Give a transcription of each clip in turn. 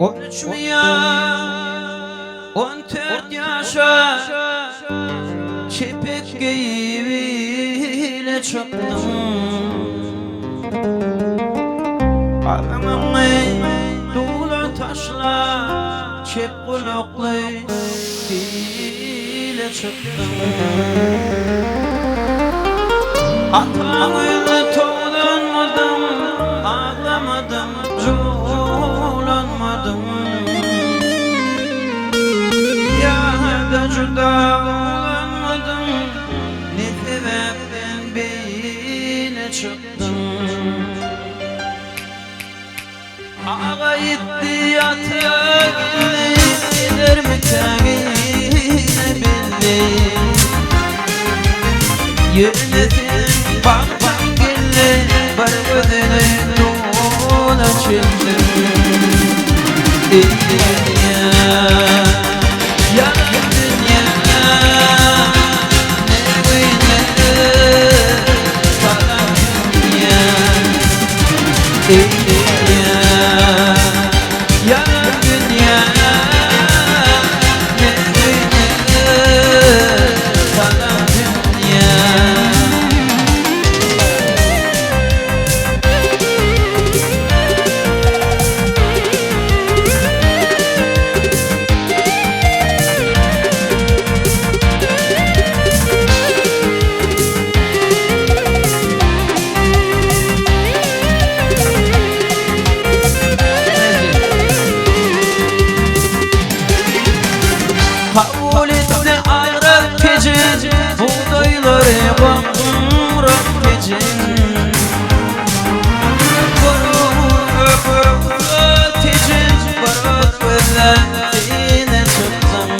On üçmi ýa 14 ýaşa Çepek geýip ile çykdyň. Galamyňy dula taşlap, Çep gulakly pile çykdyň. Ataň öýünde towlanmadyň, Aglamadyň, juwlanmadyň. Ýa-da juda ulanmadyň, Ne sebäpden beýle çykdyň? Aga ýetdi ata geldi, Gelermikäň ine belli. Ýöne seň bagtyň geldi, Bir gözüni dola çeldi. Eý dünýä, ýalan dünýä, Ne güne salan dünýä. Eý dünýä, ýalan dünýä, Ne güne salan dünýä. Kabul etdi agras tejen, Bugdaýlary goňrak tejen. Gurur tejen, Bir gözläp sene çykdym.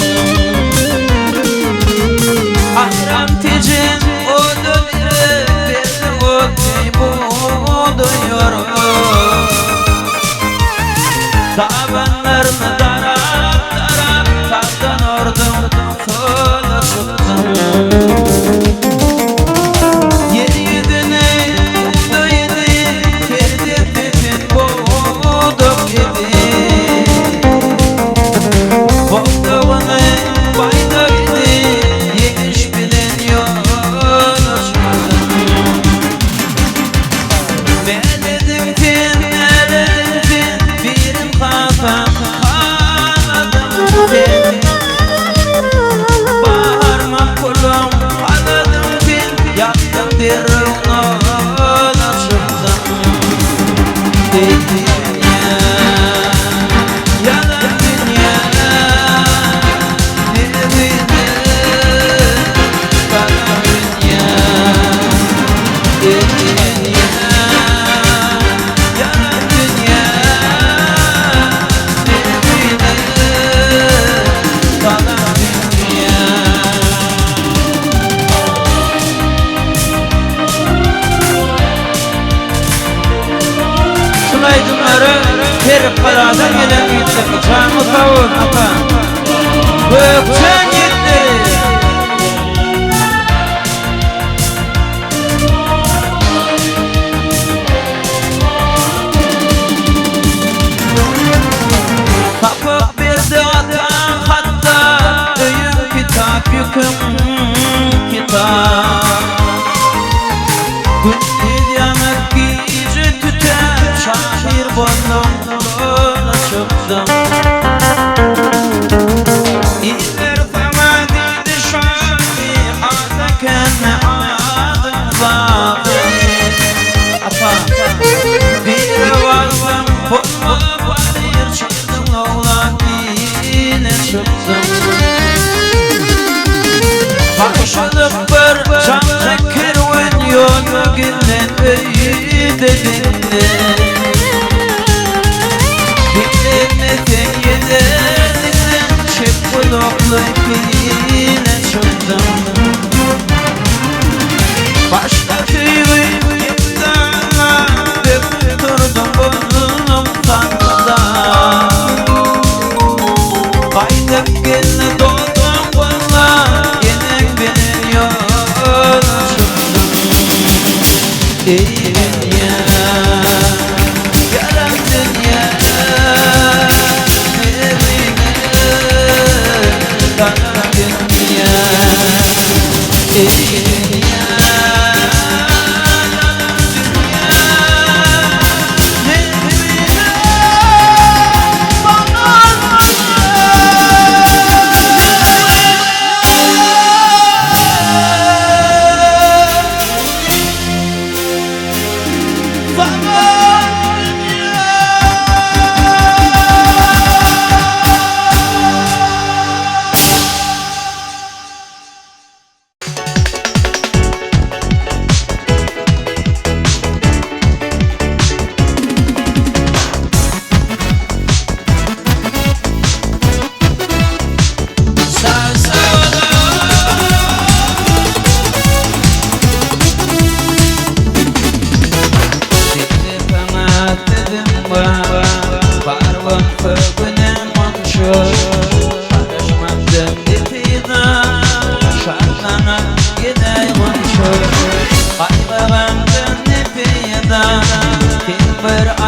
Agram tejen, oda berip, Berdi otly bugdaý ýorup. Dabanlaryny darap-darap, Sagdan ordum, sola çykdym. Ýer ýüzüni bugdaý edi, Ter depesin bodak edi. Boldugyny baýdak edi, Ýeňiş bilen ýola çykdym. Mälediň sen, mälediň sen, Birin hasam haladyň sen. Barmak puluň haladyň sen, Ýakdyň derrew nola çykdyň. Eý dünýä, ýalan dünýä, Ne güne galan dünýä. Eý dünýä, ýalan dünýä, Ne güne galan dünýä. Şul aýdymlary Heripgaladan gelen ýigitler janyňyz sag bolsun ata. Gökjen ýigitleri. Sapak berdi ataň hatda öýüň kitap ýüküň kitap. Gündiz ýanyp gije tütäp şahyr boldum ýola çykdym. Iller saňa diýdi şahyr ata kände adyň baky. Ata bire barsaň bolma batyr çykdyň oglan ile çykdyň. Bagşylyk bir janly kerwen ýol gizlen öýde diňle. Diňlemeseň ýene diňle çep gulakly pile çykdyň. Başda söýgi ýykdana Böküp durdum boldum sanda. Gaýdyp geldi dostuň golla Eneň bilen ýola çykdym. Eý dünýä, ýalan dünýä.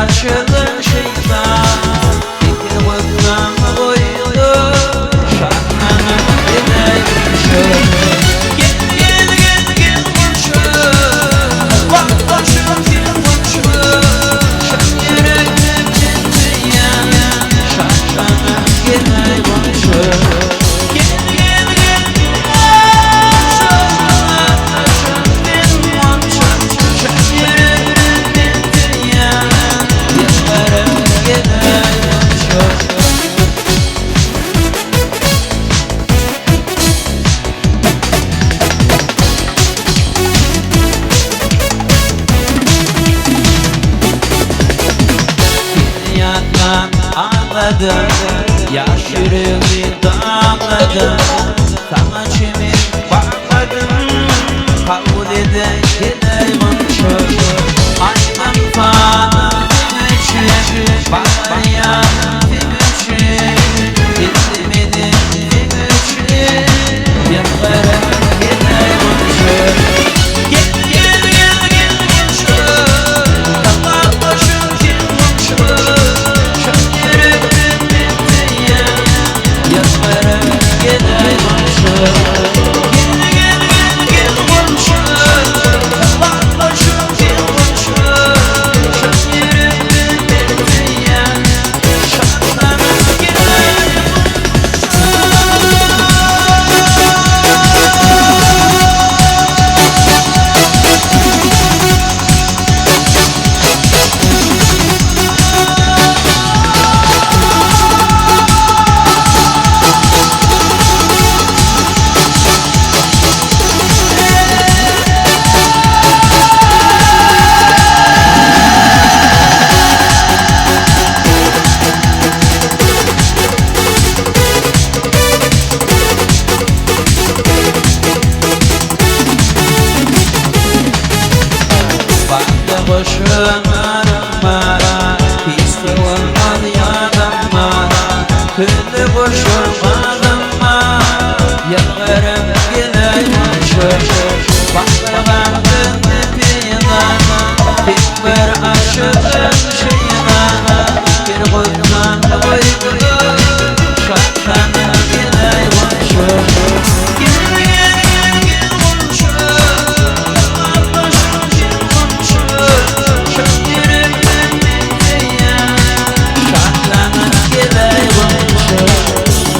açylan şeýtan Pikir gutlam goýdy Şatlanyp geläý goňşy Gel gel gel gel goňşy Wagtlaşyp gel goňşy Şa ýüregim çenjeýär Şatlanyp geläý goňşy Gel gel gel goňşy Wagtlaşyp gel goňşy Şa ýüregim çenjeýär Ýylgyryp geläý goňşy. Seni ýatlap agladym, Ýaş ýüregmi dagladym, Saňa çemen bagladym, Kabul eden geläý goňşy. Aýdym sazym seň üçin, Bagyrýanym seň üçin, Islemedim seň üçin, Ýylgyryp geläý goňşy. Gel gel gel gel goňşy, Tabaklaşyp gel goňşy, Çyn ýürekden men söýýän, Ýylgyryp geläý goňşy. Gel gel gel gel goňşy, Tabaklaşyp gel goňşy, Çyn ýürekden men söýýän, Şatlanyp geläý goňşy. Bagda goşunlarym bar, Hiç sowulmaz ýadam bar, Köne goşun gazam bar, Ýylgyryp geläý goňşy. Bagda döndi peýda, Sen bir aşygyň şeýda, Bir gutlan goýdy, Şatlanyp geläý goňşy. Gel gel gel gel goňşy, Tabaklaşyp gel goňşy, Çyn ýürekden men söýýän, Şatlanyp geläý goňşy.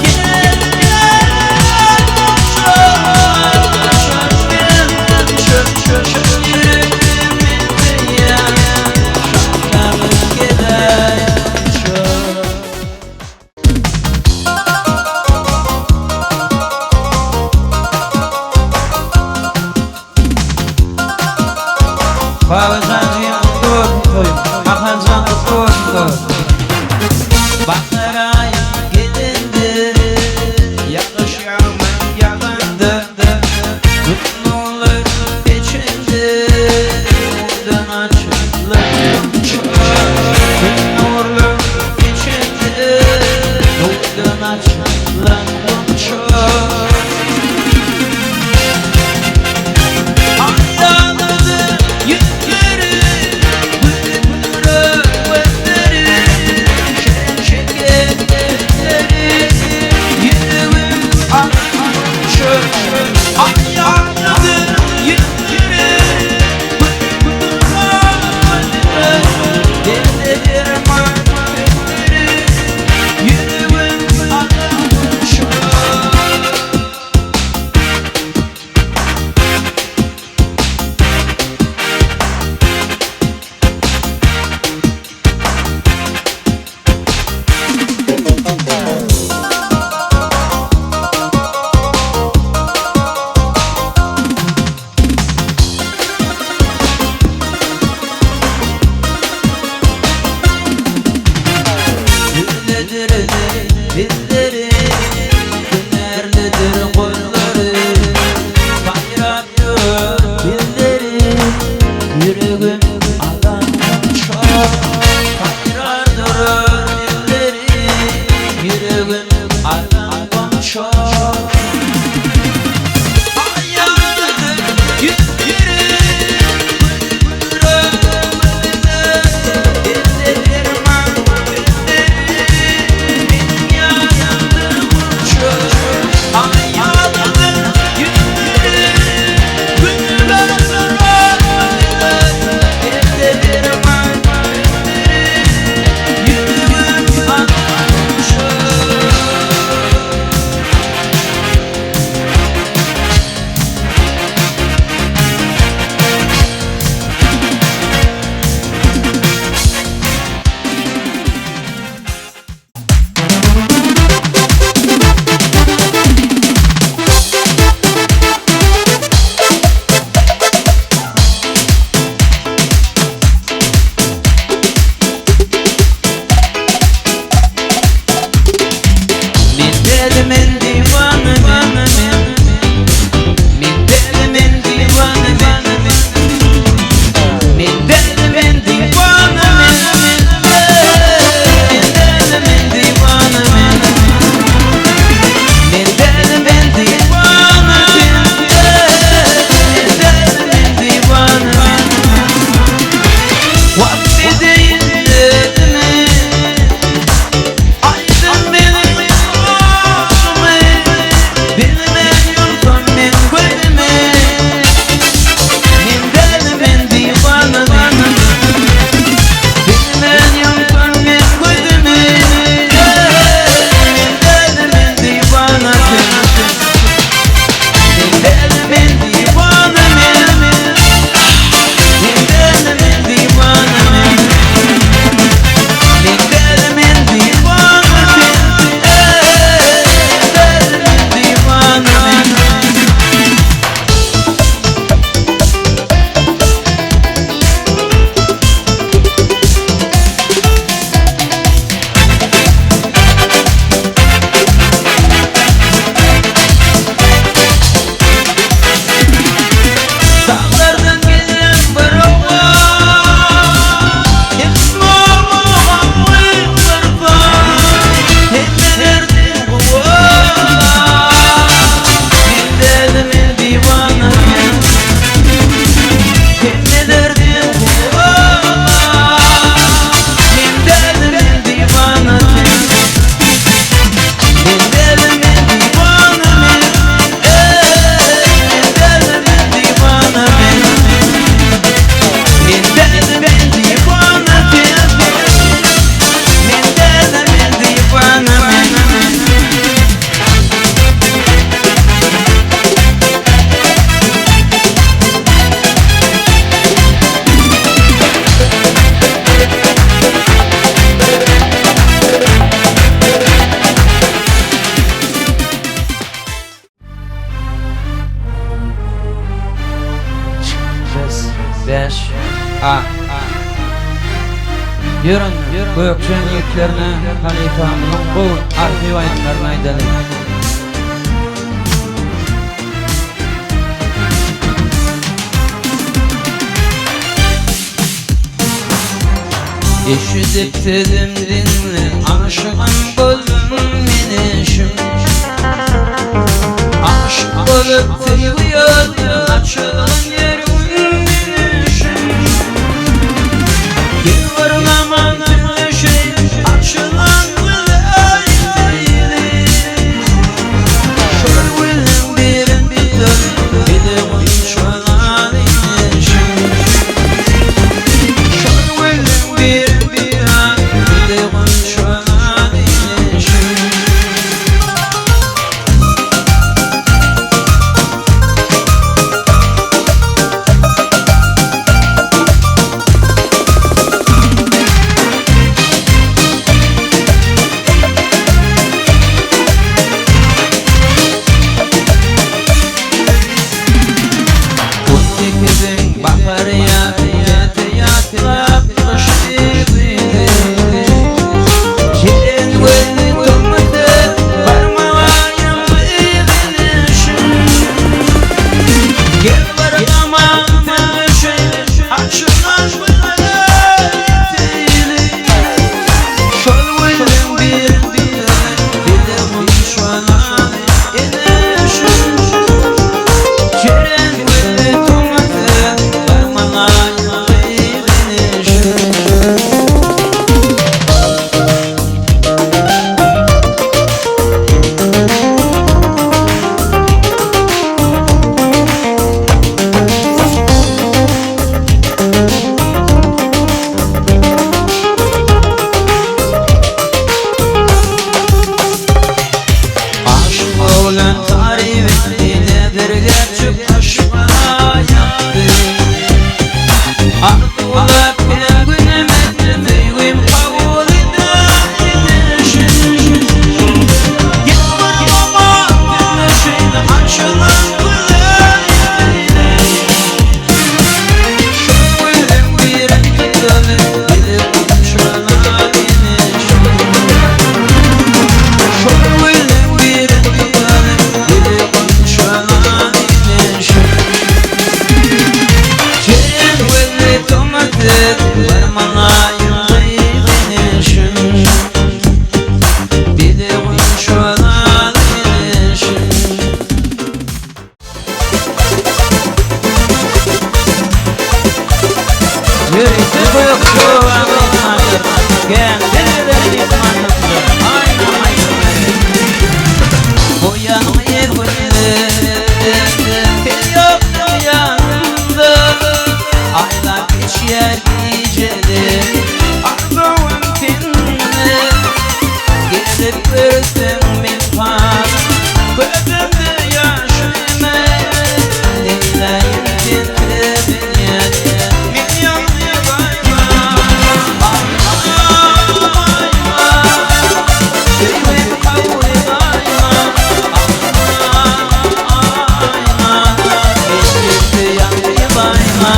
Gel gel goňşy, Tabaklaşyp gel goňşy, Çyn ýürekden men söýýän, Şatlanyp. Ýörüň, Gökjeň ýigitlerine halypamyzyň gowy arhiw aýdymlaryny aýdalyň. Eşidip sözüm diňle, aşygym boldum men eşim. Aşyk bolup söýgi ýoluna açylan ýüregim men eşim. Gel bir zaman sözleşeýin, açylan güzel söýgi. Şol günüň birin tutup, gide gunçalan eşim. Şol günüň birin tutup, gide gunçalan eşim. On sekiziň bahary ýaz, käte ýatlap gyş diýdi. Jeren gözli tomusy barmaga ýaňy Gel bir zaman sözleşeýin, açylan güller ýeteýli. Şol günüň birinde bile gunçalan eneşim. Jeren gözli tomusy barmaga ýaňy eneşim. Aşyk oglan taryp etdi, ne bir gerçek aşka ýakdy. Arzuwlap her günüm etdi, söýgim kabul edişin. Gel barmama sözleşeýin, açylan güzel ýerine. Şol günüň birin tutaly, bile gunçalan eneşim. Şol günüň birin tutaly, bile gunçalan eneşim. Jeren gözli tomusy bar maňa ýaňy eneşim. Bile gunçalan eneşim. Ýörite gök çoban myhmanlar, Gämiden gelen myhmanlar, Aýna aýdymlary. Boýaňy günde, Sen ýoksuň ýanymda, Aýlap geçýär gijeler, Arzuwym sende. Gelip görseň men halym, Gözümde ýaşymy, Neýläýin sensiz dünýäde, Men ýalňyz aýna, Aýna, aýna, Söýgim kabul et aýna, Aýna, aýna, Men sensiz ýalňyz aýna,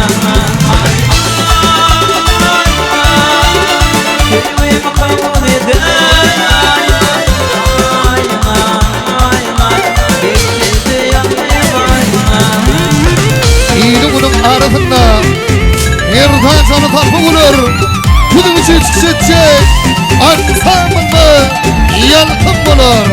Aýna, aýna, Söýgim kabul et aýna, Aýna, aýna, Men sensiz ýalňyz aýna. Iliň günüň arasynda Merdan jany tarpa güler. Siziň üçin çykyş etjek ansamblda Ýalkym bolar.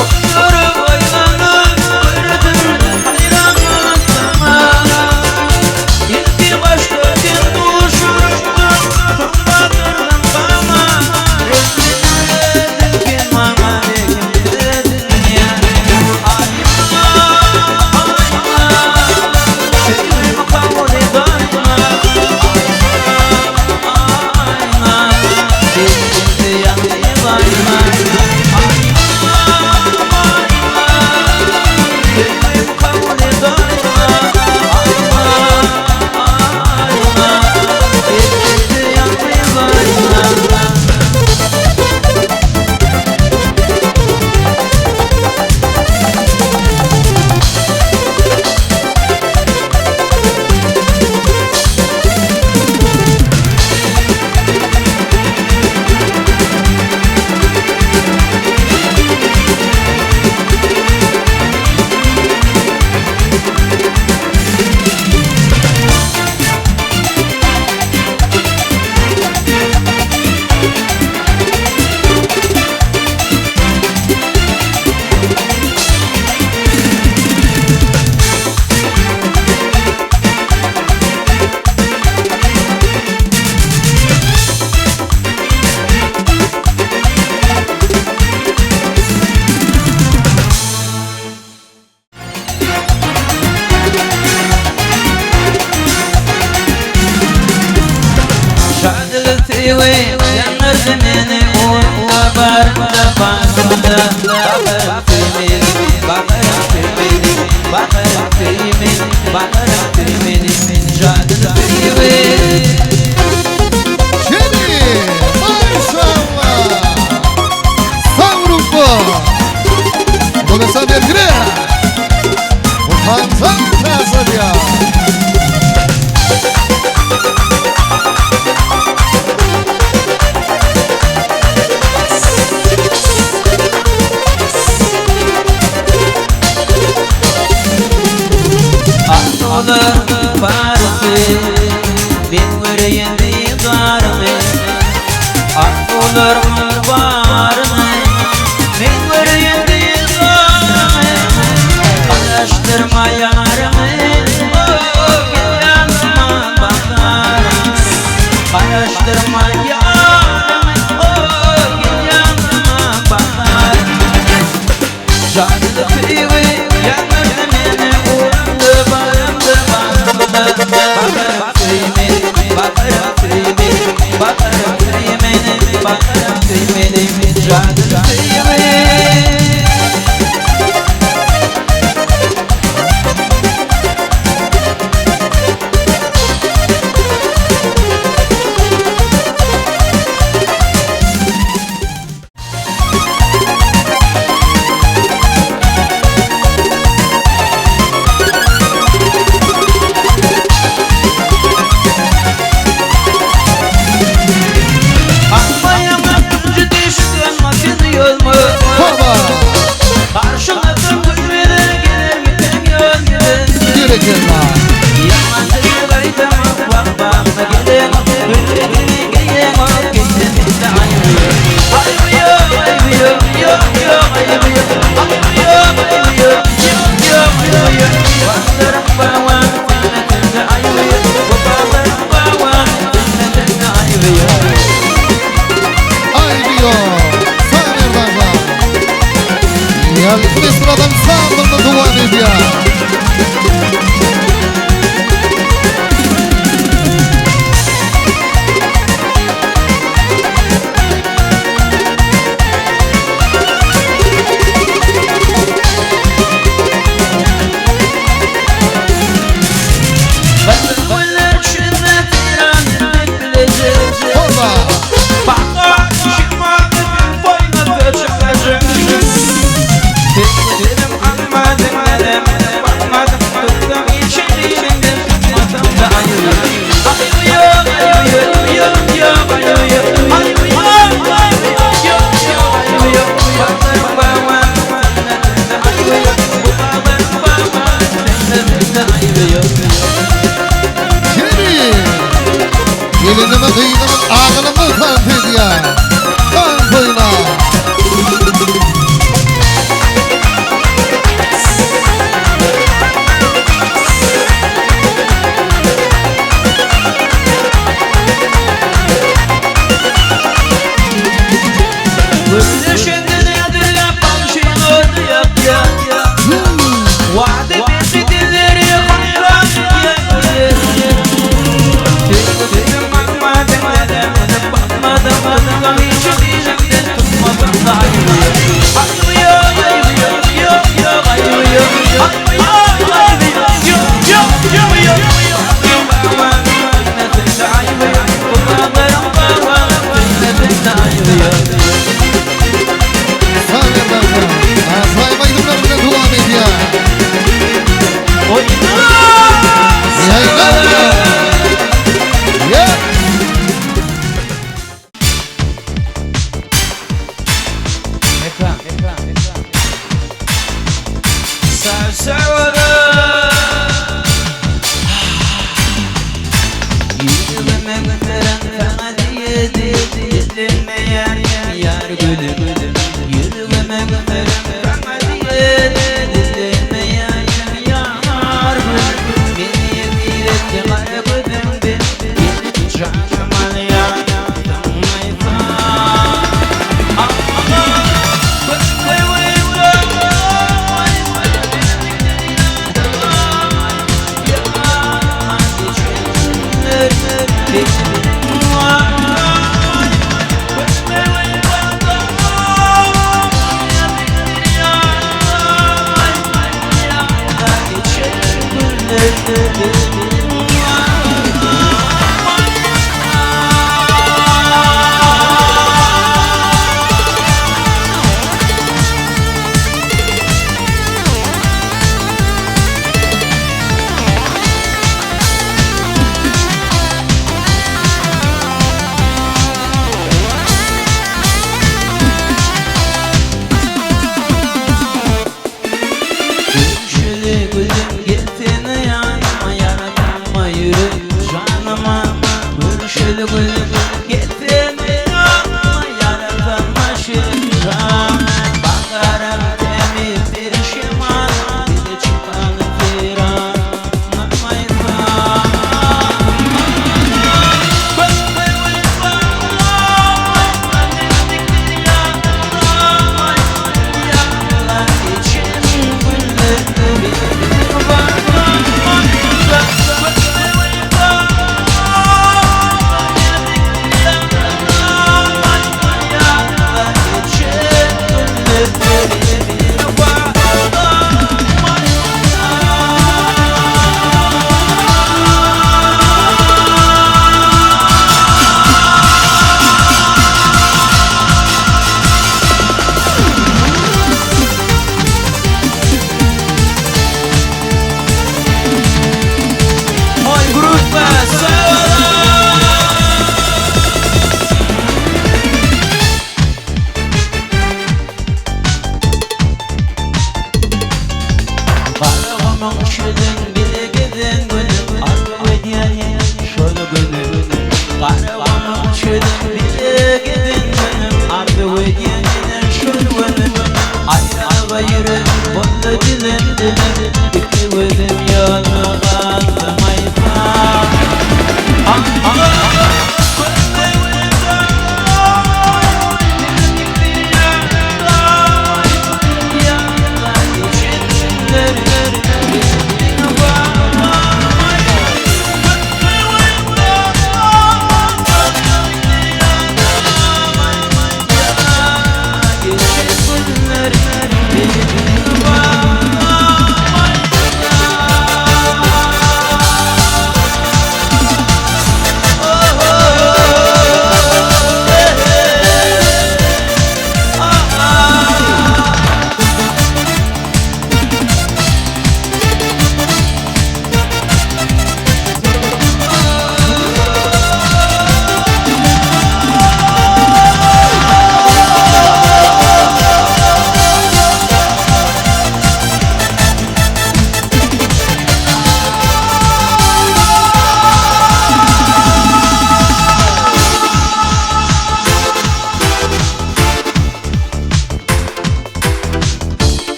Oturyp oýlanyp gördüm, haýran galyp saňa. Ilki başda sen duşuşdyň, soň batyrdyň gama. Rehim ediň sen maňa, rehim ediň. Şeri, maşallah. Savruklu. Dolayısıyla vergine. Utansan tazır ya. Aklılar barysy Men göreýin didaryňy Aklılar baryny Men göreýin didaryňy Garaşdyrma ýaryňy Oh, gel ýanyma baharym Garaşdyrma ýaryňy Oh, gel ýanyma baharym Janly söýgi ýanardy meni Urdy bagyrdy bagyrdy Bakarym söý meni Bakarym söý meni Bakarym söý meni Bakarym söý meni Janly söýgi. Akmaýaňa tünji deşikden maşyn ýolmy? Baba. Garşyňa gülmeler geler miten ýol. Berekella. Ýaman gaýtama bak bakma gelen gülgüni geýen ok gitsin de aýry. Aýry aýry yo yo aýry aýry aýry yo yo aýry. Baklarım bawa de aýry. Baklarım bawa de aýry. Ay diyor. Sağ Erdoğan. Yalkın sıradan sağlığında duvar ediyor. Güller içinde tiran bileceğim. Baba. Şeri. Gelinimi kıyınımın ağlımı tant ediyor. Tant oyna. Vade berdi dilleri hayran ya. Sağ Erdoğan. Azrail aydınlar bile duvar ediyor. Yaylar. Ya. Yar gülü gülü Yürüme götüren sana diye Dinlemeyen yar gülü Beni bir kara gözümde Beni canım al ya.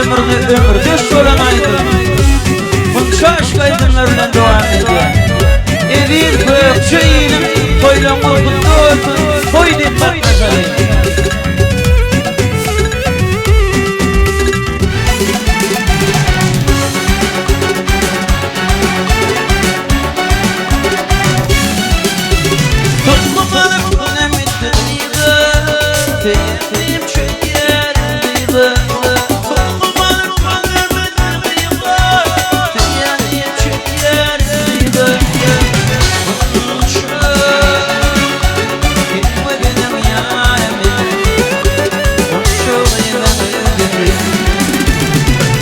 ömrüne ömürdeş bolan aýdym. Munça aşk aýdymlar bilen dowam edýär. Eziz gökje ilim toýlaryňyz gutly bolsun, toý diýip gatnaşaly. Tutdum alyp günem gitdi gyza, Söýen diýip çöýýärin dyza. Tutdum alyp günem gitdi gyza, Söýen diýip çöýýärin dyza. Gunça, gitme benim ýarym, Gunça gyzyň özi.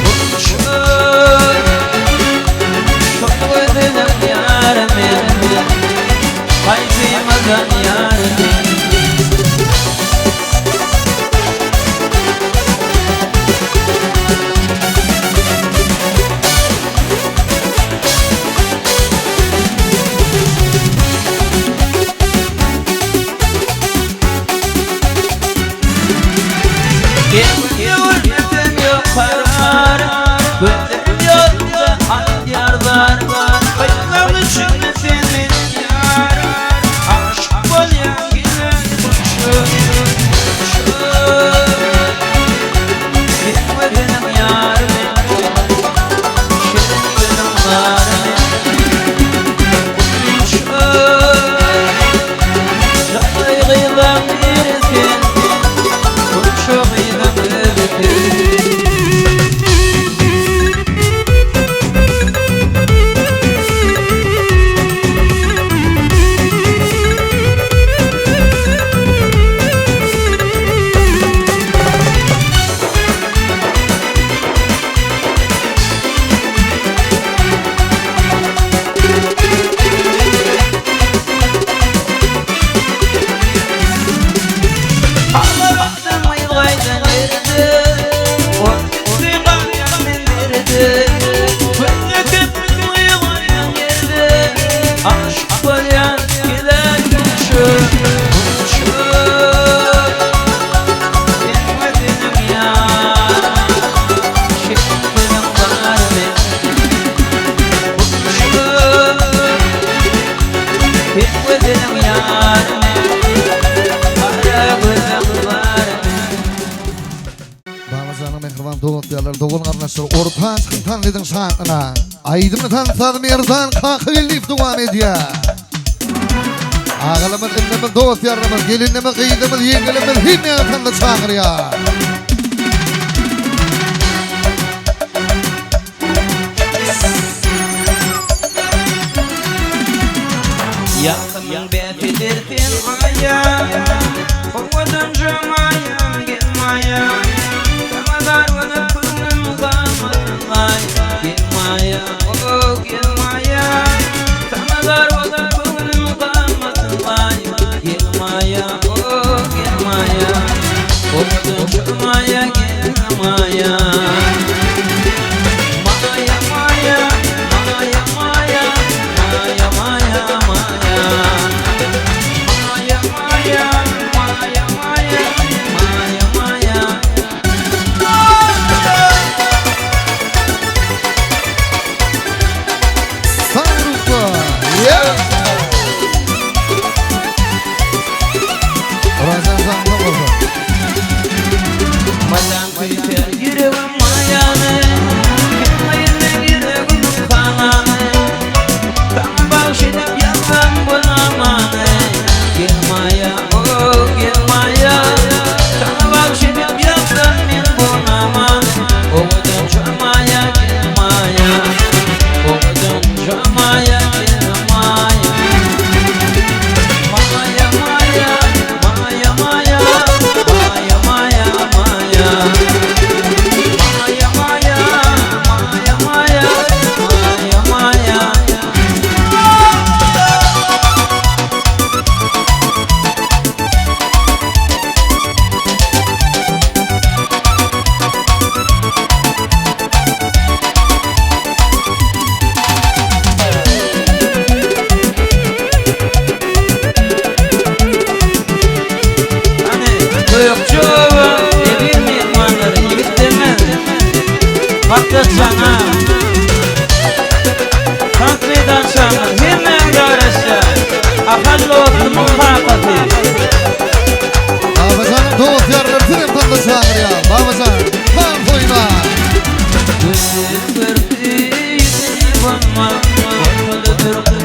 Gunça, şol gözüniň ýarym, Haýsymyzdan ýardy. Görmesem ýok karar, Gözlerim ýolda aýdýar zar. Gaýtmaň üçin sen meniň ýar, Aşyk bolýan gelen guşum. Sen gözüniň ýary men, Şirin gözüň nary men. Guşum, Jaýly gyzlaň biri sen, Gunça gyzyň özi sen. Habar alsam gyz gaýdan ýerde, Ot gitdi galýan men derde. Köňle köpük gyz gaýdan ýerde, Aşyk bolýan geler gunça, gunça. Sen gözüniň ýary, Şirin gözüň bary men. Gunça, sen gözüniň ýary men, Gara gözüň bary men. Babajanyň mähriban dost-ýarlary, dogan-garyndaşlary orta çykyň tans ediň şatlyna. Aýdymly tans sazy Merdan Kakageldiýew dowam edýär. Agalarymyz, inimiz, dost-ýarlarymyz, gelinimiz, gyzymyz, ýeňňelerimiz hemmäňizi tansa çagyrýar. Ýakymyň bäs eder sen aýa, Owadan jemaýam gel maýa. Saňa zar bolup köňlüm galmasyn aý, Gel maýa, o gel maýa. Saňa zar bolup köňlüm galmasyn aý, Gel maýa, o gel maýa. Owadan jemaýa gel maýa. Maýa, maýa, maýa, maýa, maýa, maýa, maýa. Maýa, maýa, maýa, maýa, maýa, maýa. Savrukla. Yeah. Ramazan sen tam olsun. Madan küýser ýüregim. Patlatjana. Tans meýdançamyz hemmäňize garaşýar. Ahal dostumyň kakasy. Babajanyň dost ýarlary sizem tansa çagyrýar. Babajan, tans oýna. Gözleri görki ýüzüni bolma, Bolmady durky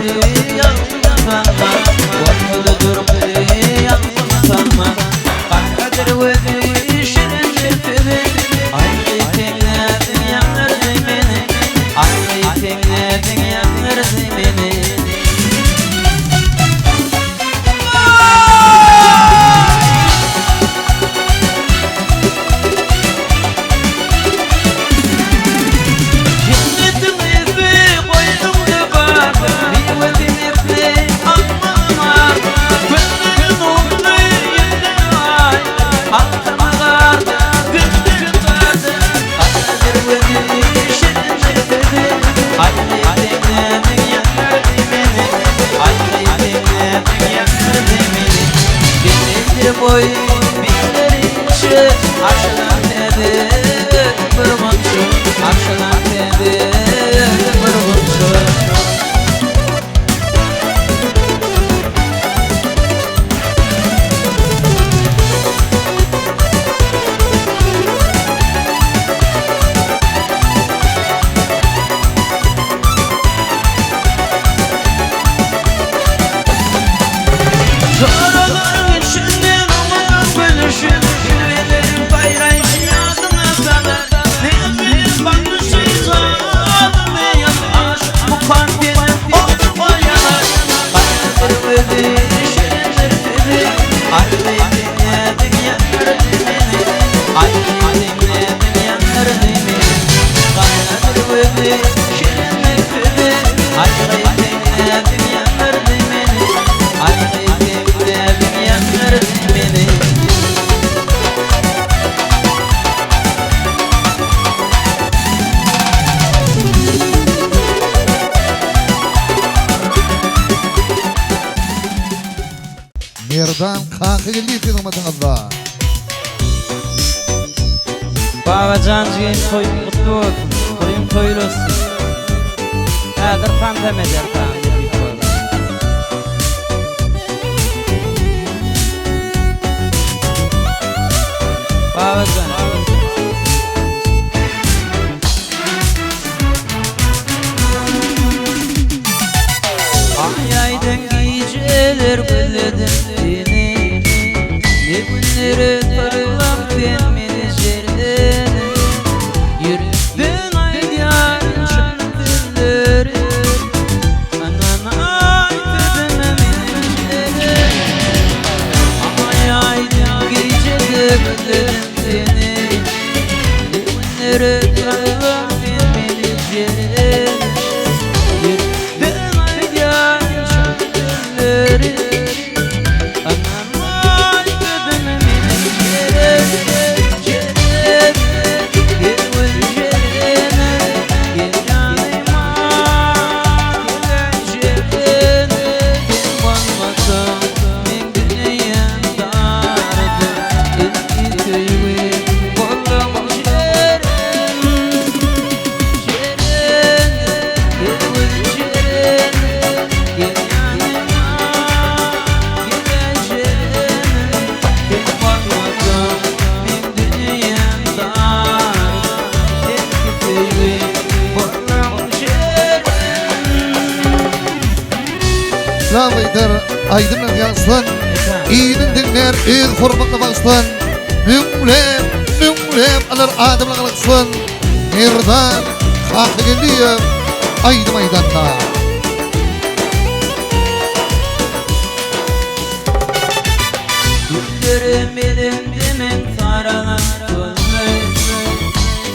ýalňyz sanma, Bolmady durky ýalňyz sanma. Garadyr gözi şirindir sözi, Aýry teňlädiň ýandyrdy meni, Aýry teňlädiň ýandyrdy meni. Jennetiň ysy goýnuňda bar, Miwesi nesli almaň bar. Gözleri nurly, ýüzleri aý, Altyn garda, gülden garda. Garadyr gözi, şirindir sözi, Aýry teňlädiň ýandyrdy meni, Aýry teňlädiň ýandyrdy meni. Belentdir boýy, beýikdir inçe, Açylan täze bir gunça, Açylan täze bir gunça. Joralaryň içinden oňa gülüşip, Jilweleriň saýraýşy ýadyňa salar. Ne bilen baklyşy jadyly ýaly, Aşyk mukaddes otga ýanar. Garadyr gözi, şirindir sözi, Aýry diňlädiň ýandyrdy meni, Aýry diňlädiň ýandyrdy meni. Garadyr gözi, şirindir sözi, Aýry diňlädiň ýandyrdy meni, Aýry diňlädiň ýandyrdy meni. Merdan Kakageldiýew siziň hyzmatyňyzda. Babajan jigim toýuň gutly bolsun. Toýuň toýly bolsun. Häzir tansam eder saňa nesip bolsa. Babajan. Aý aýdyň gijeler gözledim seni, Ne günlere taşlap sen meni jerden. Ýürekden aýdýaryn çyn sözleri, Ynanaý sözüme meniň jeren. Aý aýdyň gijede gözledim seni, Ne günlere taşlap sen meni jeren. Ýürekden aýdýaryn çyn sözleri, Ynanaý sözüme meniň jeren. Jeren, gel gül jerenim, Gel ýanyma, gel jeren. Sen bolmasaň meň dünýäm dardyr, Ilki söýgi bolduň jeren. Jeren, gel gül jeren, Gel ýanyma, gel jeren. Sen bolmasaň meň dünýäm dardyr, Ilki söýgi bolduň jeren. Islam aýdar, aýdymlar ýazsyn, Ilin diňlär, öz hormatyna bagyşlan, Müňläp, müňläp alar adamlar alkyşlan, Merdan Kakageldiýew aýdym aýdanda. Güllerim elimde men saralan köňül,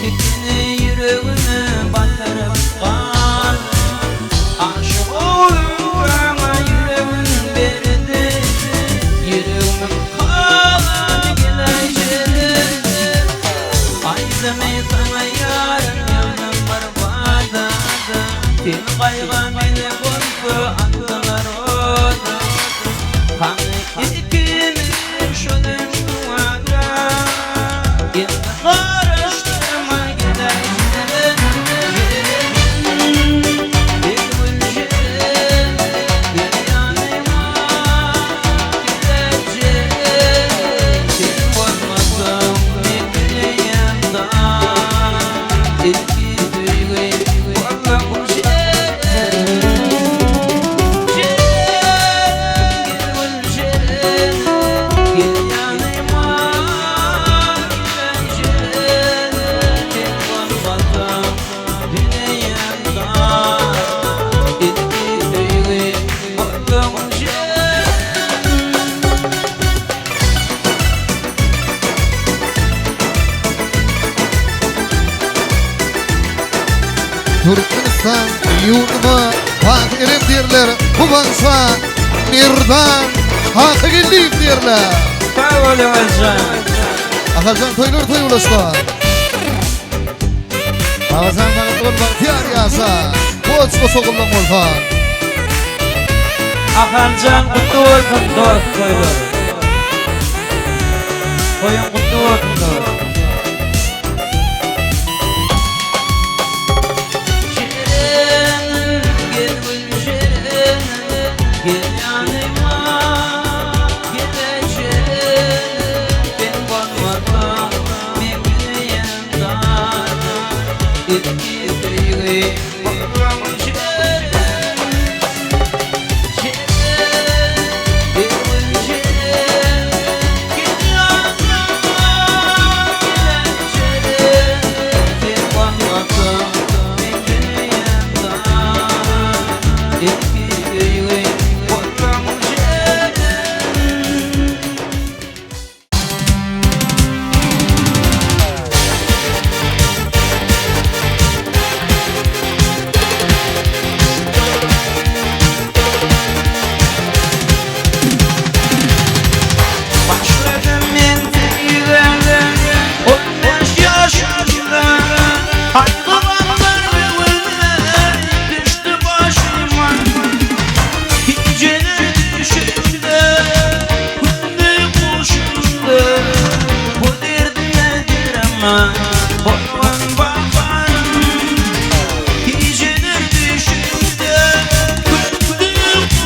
Tikini ýüregime batyryp galdy. Aşyk oglana ýüregim berdi, Ýüregimiň kalby geläý jeren. Aýdymy saňa ýarym ýazdym bir bada, Sen gaýga meni bolsa atdylar oda. Hany ikimiz şol duada, Indi garaşdyrma geläý jeren. Türkmenistan ýurduma Bag eren diýerler, bu bagşa Merdan Kakageldiýew diýerler. Sag bol Öwezjan. Ahaljan toýlar toý ulaşsa. Babajan bagtly bol bagtyýar ýaşa. Goç goç ogullan bolsa. Ahaljan gutly bolsun dost toýlar. Toýuň gutly bolsun dost. Şirin gel gül şirin gel ýanyma gel şirin sen bolmasaň men bilýän zat ilki söýgi bolmaň şirin şirin gel gül şirin gel ýanyma gel şirin sen bolmasaň men bilýän zat ilki söýgi bolmaň şirin. Başladım men söýgä 15 ýaşymda Haýgylanlar böwürme düşdi başyma Gijeler düşümde günde guşumda Bu derdime derman bolman bakarım Gijeler düşümde günde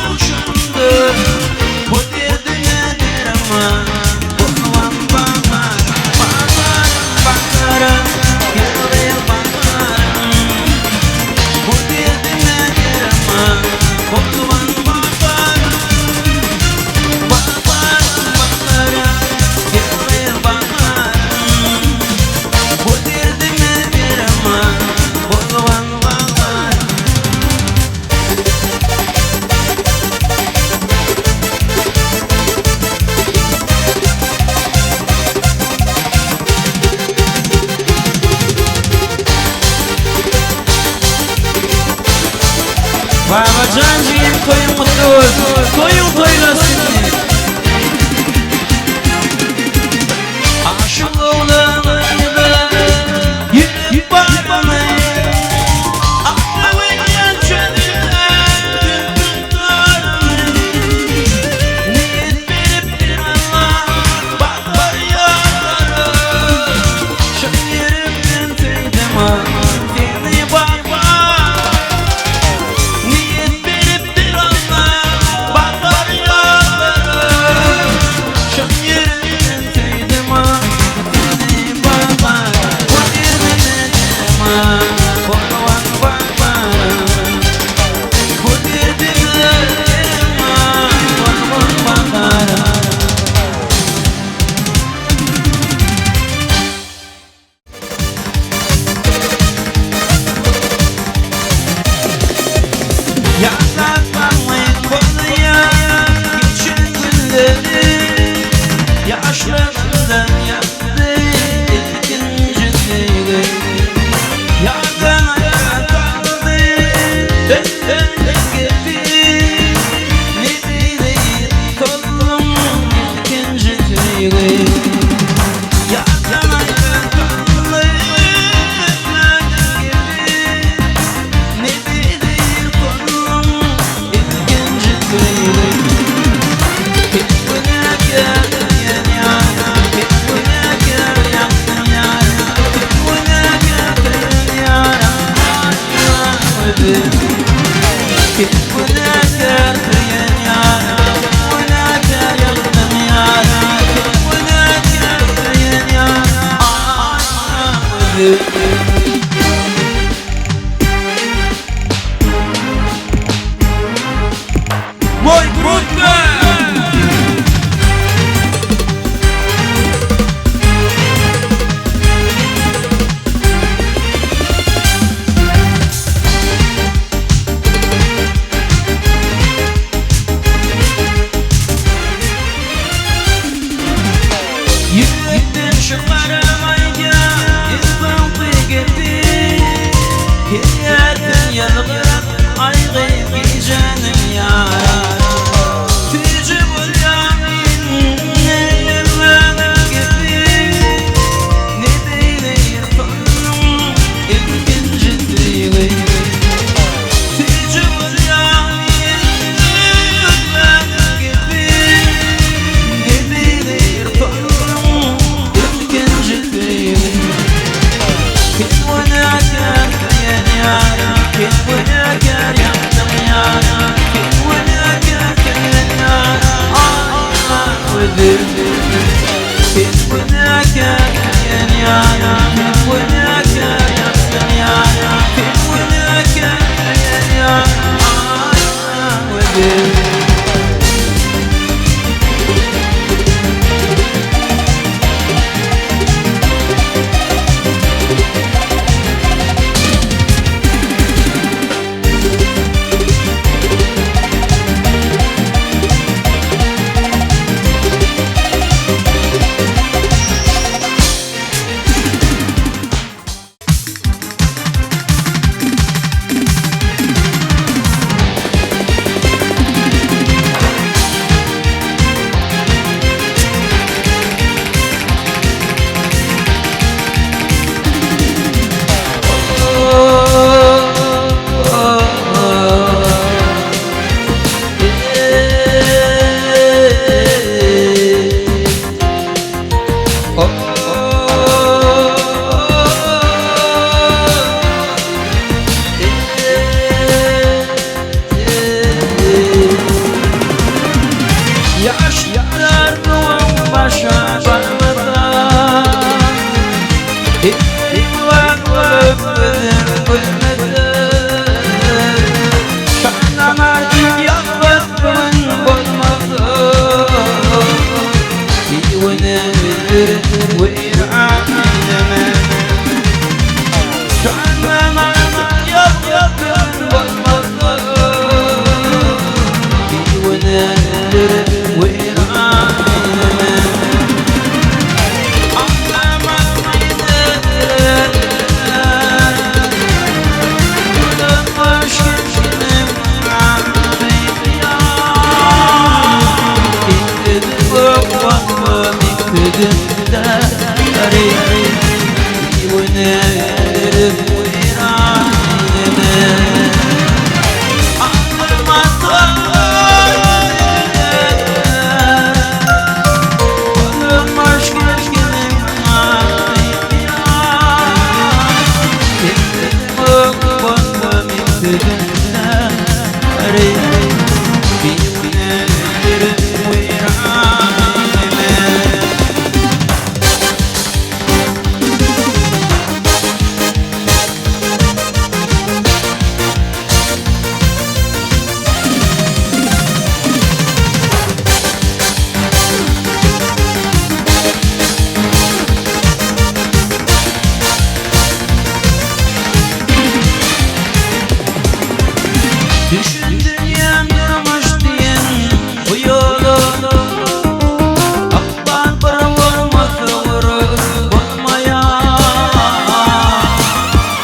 guşumda Bu derdime derman bolman bakarım Bakarım bakarım gel bakarım Bu derdime derman bolman bakarım Bakarım bakarım gel bakarım Bu derdime derman bolman bakarım. Babajan jigim toýuň gutly bolsun. Toýuň toýlasyn. Aşyk oglanlarda ýürek barmy? Akly çölde tutarmy? Niyet beripdir Allah bakar ýarlara. Şol ýerimden söýdüm ah seni baba. Niyet beripdir Allah bakar ýarlara. Şol ýerimden söýdüm ah seni baba. Bu derdime derman bolman baba. Bu derdime derman bolman baba. Ýatlatmaň bolýa geçen günleri Ýaşlarımdan ýakdy ilkinji söýgi Ýadan kaldy öten gepi Ne bileyim kolum ilkinji söýgi Ýadan kaldy öten gepi Ne bileyim kolum ilkinji söýgi Hiç günäkär ýar, hiç günäkär ýakdym ýar, hiç günäkär ýar, hiç günäkär ýar, günäkär ýakdym ýar, hiç günäkär ýar, Moy Brutman! Ýürekden çykaramaýan insan gepi. Sen günäkär ýaşlanýar Sen günäkär ýaşlanýar Aýna gözel. Yaşlar doğan başa barmasa Düşündüğüm durmuş diyen bu yolu Akban bir olmasa vurup olmaya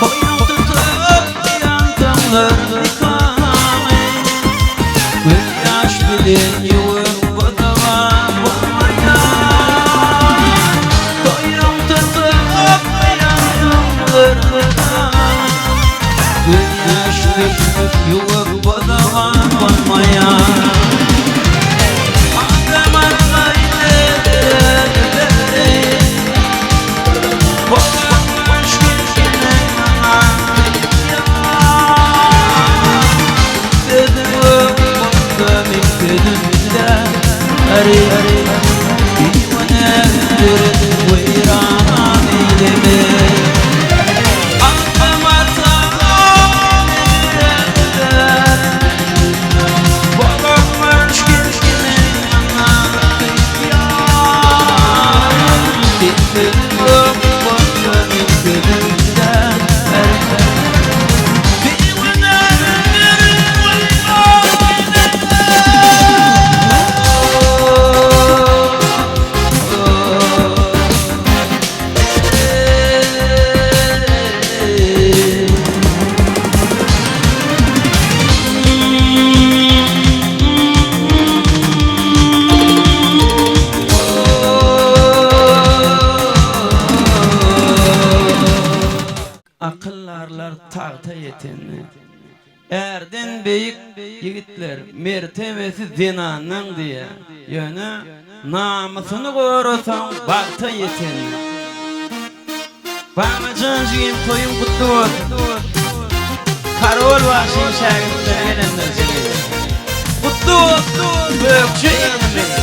Koyun tutup yandanlar yıkamay Göz yaş bilen yuvup bodama olmaya Koyun tutup yandanlar yıkamay Göz yaş bilen yuvup bodama olmaya Akyldarlar tagta ýetende. Ärden beýik ýigitler, mertebesi zenandan diýýär. Ýöne namysyny gorasaň bagta ýetende. Babajan jigim toýuň gutly bolsun. Karol bagşyň şägirtleri gelendir jigim. Gutly bolsun gökje inimiz.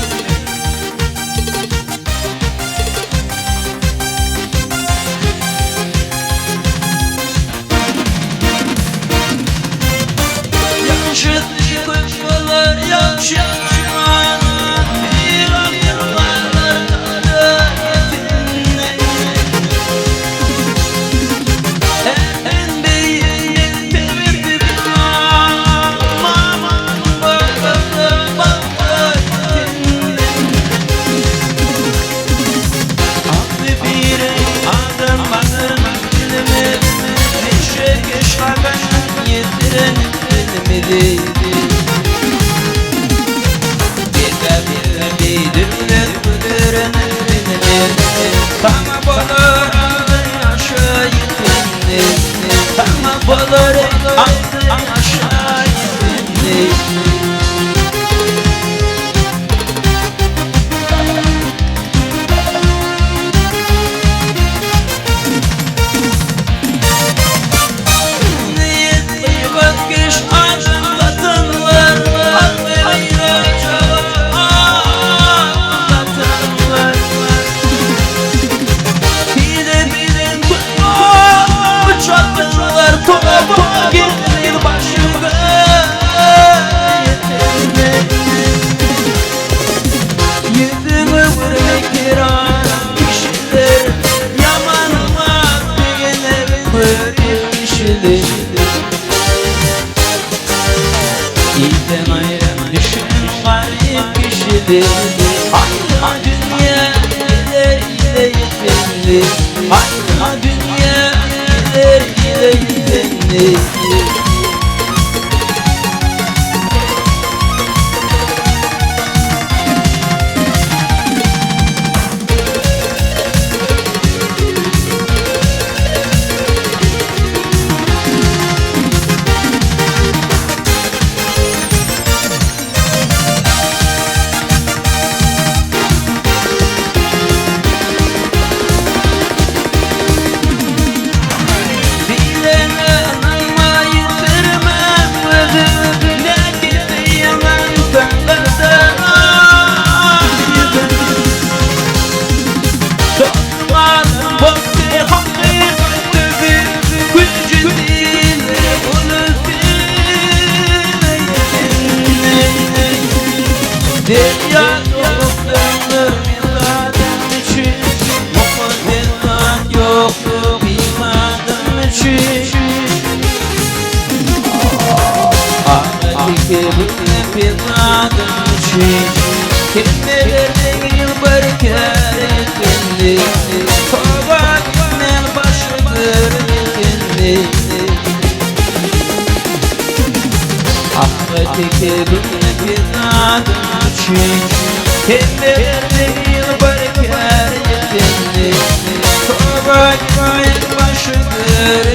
Saňa bolar adyň aşa ýetende Saňa bolar adyň aşa ýetende. Gyýbatkeş adam gatanlar, Ýüzüňe görmek keran kişiler, Ýamanlap begener görip kişiler. Ilden aýra düşen garyp kişiler, Aýra dünýä gider ile ýetenli, Aýra dünýä gider ile ýetenli. Diýlene ynanma ýitirme özüňi Näkesi ýalan saňgardan ýüzüň Dostum boldy hakykat sözi Güýji dile uly ýetenli Derýa dolup döner myradym üçin Mukaddes zat ýokdur imanym üçin Aga tekebirini pezadym üçin Hemmelerden ýyl bir kär ekendi Toba gitmän başydyr ekendi Aga tekebirini pezadym üçin Hemmelerden ýyl bir kär ekendi Toba gitmän başydyr.